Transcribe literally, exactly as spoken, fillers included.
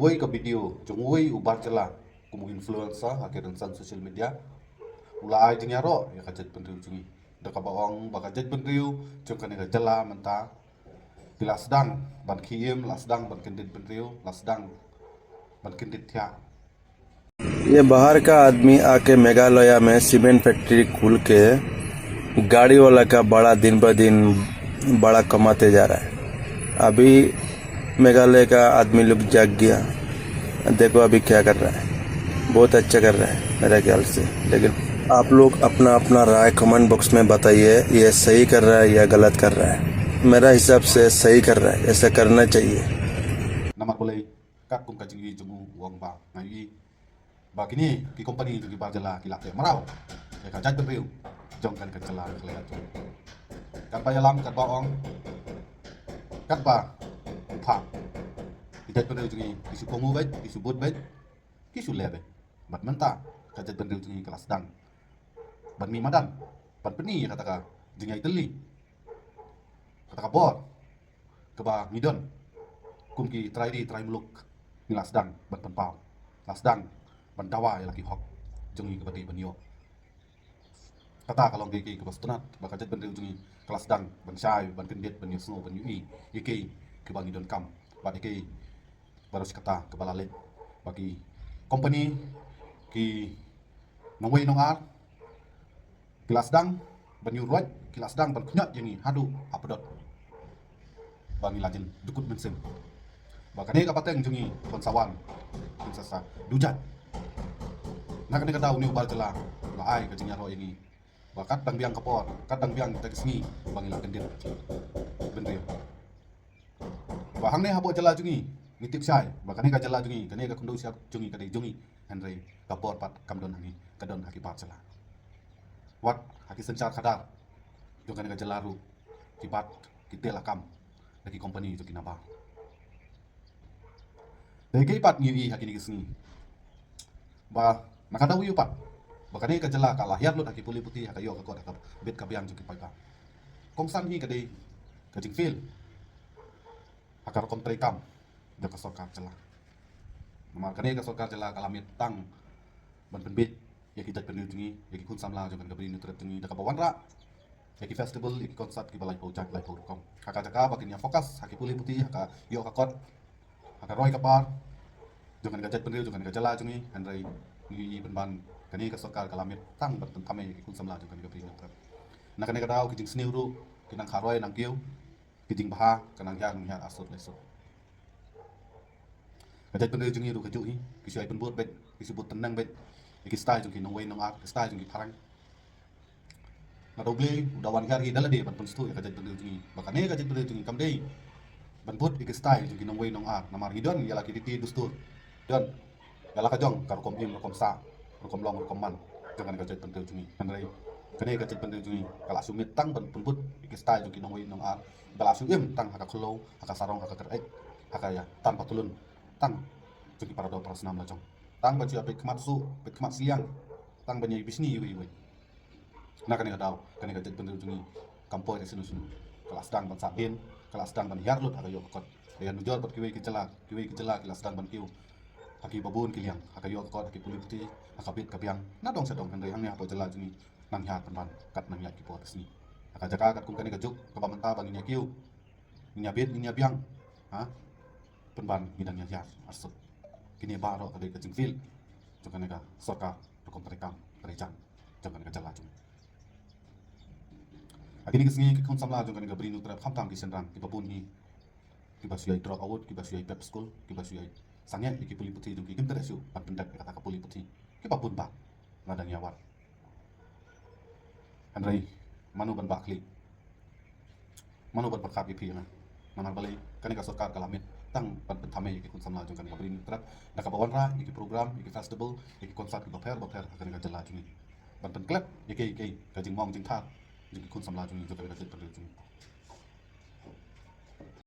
Wei ka video jong wei u bar jylla kum u influencer ha ki rynsan social media u la ai jingïaroh ïa ka jaitbynriew jong ngi da kaba ong ba ka jaitbynriew jong kane ka jylla mynta ki la sdang ban khie im, la sdang ban kyndit bynriew, la sdang ban kyndit thiah. ये बाहर का आदमी आके मेघालय में सीमेंट फैक्ट्री खोल के गाड़ी वाला का बड़ा दिन ब दिन बड़ा कमाते जा रहा है। अभी मेघालय का आदमी लोग जाग गया। देखो अभी क्या कर रहा है, बहुत अच्छा कर रहा है मेरे ख्याल से। लेकिन आप लोग अपना अपना राय कमेंट बॉक्स में बताइए, ये सही कर रहा है या गलत कर रहा है। मेरा हिसाब से सही कर रहा है, ऐसा करना चाहिए। Namar balei? Katkum ka jingïohi jong u u ong ba nga ïohi ba kine ki company jong ki bar jylla ki la teh mraw ïa ka jaitbynriew jong kane ka jylla ka la ïaid jong. Katba ïalam, katba ong, katba u phah, ki jaitbynriew jong ngi ki shu kohnguh beit, ki shu bud beit, ki shu leh beit. Bad mynta ka jaitbynriew jong ngi ka la sdang ban mih madan ban pyni ïa kata ka jingïaid tylli, kata ka bor kaba ngi don kum ki trai ri trai muluk. Ngi la sdang ban pynpaw, la sdang ban dawa ïa la ki hok jong ngi kaba dei ban ïoh. Kata ka long kaei kaei kaba sngewtynnat ba ka jaitbynriew jong ngi ka la sdang ban shai, ban kyndit, ban ïohsngew, ban ïohi ïa kaei kaba ngi donkam bad ïa kaei baroh shi katta kaba la leit ba ki company ki nongwei nongar ki la sdang ban ïuh ruh, ki la sdang ban khñiot ïa ngi haduh ha pdot ba ngi la jin dukut mynsiem. Ba kane ka pateng jong ngi pynsawan, pynsa sa dujat. Na kane ka daw une u bar jylla la ai ka jingïaroh ïa ngi ba kat dang biang ka por, kat dang biang kita ki sngi ba ngi la kyndit bynriew. Ba hangne hapoh jylla jong ngi ngi tip shai ba kane ka jylla jong ngi, kane ka khyndew shyiap jong ngi ka dei jong ngi, hynrei ka bor pat kam don ha ngi, ka don ha ki bar jylla. Wat ha ki synshar khadar jong kane ka jylla ruh ki bat ki teh lakam da ki company jong ki nabar. Dei kaei pat ngi ïohi ha kine ki sngi ba na ka daw ïohi pat ba kane ka jylla ka la hiar lut ha ki pule puthi, ha ka ïoh ka kot, ha ka bit ka biang jong ki paidbah. Kongsan hi ka dei ka jingfail ha ka rukom treikam jong ka sorkar jylla. Namar kane ka sorkar jylla ka la miet tang ban pynbiej ïa ki jaitbynriew jong ngi, ïa ki khun samla jong kane ka Bri Hynñiewtrep jong ngi da kaba wanrah ïa ki festival, ïa ki concert kiba laiphew jait laiphew rukom. Ha ka jaka ba kin ïa focus ha ki pule puthi, ha ka ïoh ka kot, ha ka roi ka par jong kane ka jaitbynriew, jong kane ka jylla jong ngi, hynrei ngi ïohi pynban kane ka sorkar ka la miet tang ban pynthame ïa ki khun samla jong kane ka Bri Hynñiewtrep. Na kane ka daw ki jingsniew ruh ki nang kha roi nang kiew, ki jingbha ka nang hiar nang hiar arsut laisut. Ka jaitbynriew jong ngi ruh kajuh hi, ki shu ai pynbud beit, ki shu bud tneng beit ïa ki stai jong ki nongwei nongar, ki stai jong ki phareng. Nga da U Blei u da wan hiar hi da lade ban pynsngewthuh ïa ka jaitbynriew jong ngi ba kane ka jaitbynriew jong ngi kam dei ban bud ïa ki stai jong ki nongwei nongar, namar ngi don ïa la ki riti dustur, don ïa la ka jong ka rukom im rukom sah, rukom long rukom man jong kane ka jaitbynriew jong ngi. Hynrei kane ka jaitbynriew jong ngi ka la shu miet tang ban pynbud ïa ki stai jong ki nongwei nongar, ba la shu im tang ha ka khlaw, ha ka sarong, ha ka kyreit, ha ka ïa tan patlun tang jong ki para doh para snam la jong, tang ban shu ïa peit khmat suh, peit khmat sliang, tang ban ïa bishni iwei iwei. Na kane ka daw kane ka jaitbynriew jong ngi kam poi re sino sino, ka la sdang ban sah dien, ka la sdang ban hiar lut ha ka ïoh ka kot. Ka ïa nujor bad kiwei ki jylla, kiwei ki jylla ki la sdang ban kiew ha kiba bun ki liang, ha ka ïoh ka kot, ha ki pule puthi, ha ka bit ka biang, na dong sha dong, hynrei hangne hapoh jylla jong ngi nang hiar pynban kat nang ïaid ki por ki sngi. Ha ka jaka katkum kane ka juk kaba mynta ba ngin ïa kiew, ngin ïa bit, ngin ïa biang, ha, pynban ngi dang ïa hiar arsut. Kine baroh ka dei ka jingfail jong kane ka sorkar rukom treikam treijam jong kane ka jylla jong ngi. Ha kine ki sngi ki khun samla jong kane ka Bri Hynñiewtrep, khamtam ki shynrang kiba bun hi, kiba shu ïa drop out, kiba shu ïa pep skul, kiba shu ïa sangeh ïa ki pule puthi jong ki, kim treh shuh ban pyndep ïa kata ka pule puthi, kiba bun bha la dang ïa wad. Hynrei mano ban bakhlieh, mano ban pyrkhat ïa phi ïa nga? Namar balei kane ka sorkar ka la miet tang ban pynthame ïa ki khun samla jong kane ka Bri Hynñiewtrep da kaba wanrah ïa ki program, ïa ki festival, ïa ki concert kiba pher ba pher ha kane ka jylla jong ngi, ban pynklet ïa kiei kiei ka jingmong jingthar jong ki khun samla jong ngi, jong kane ka jaitbynriew jong ngi.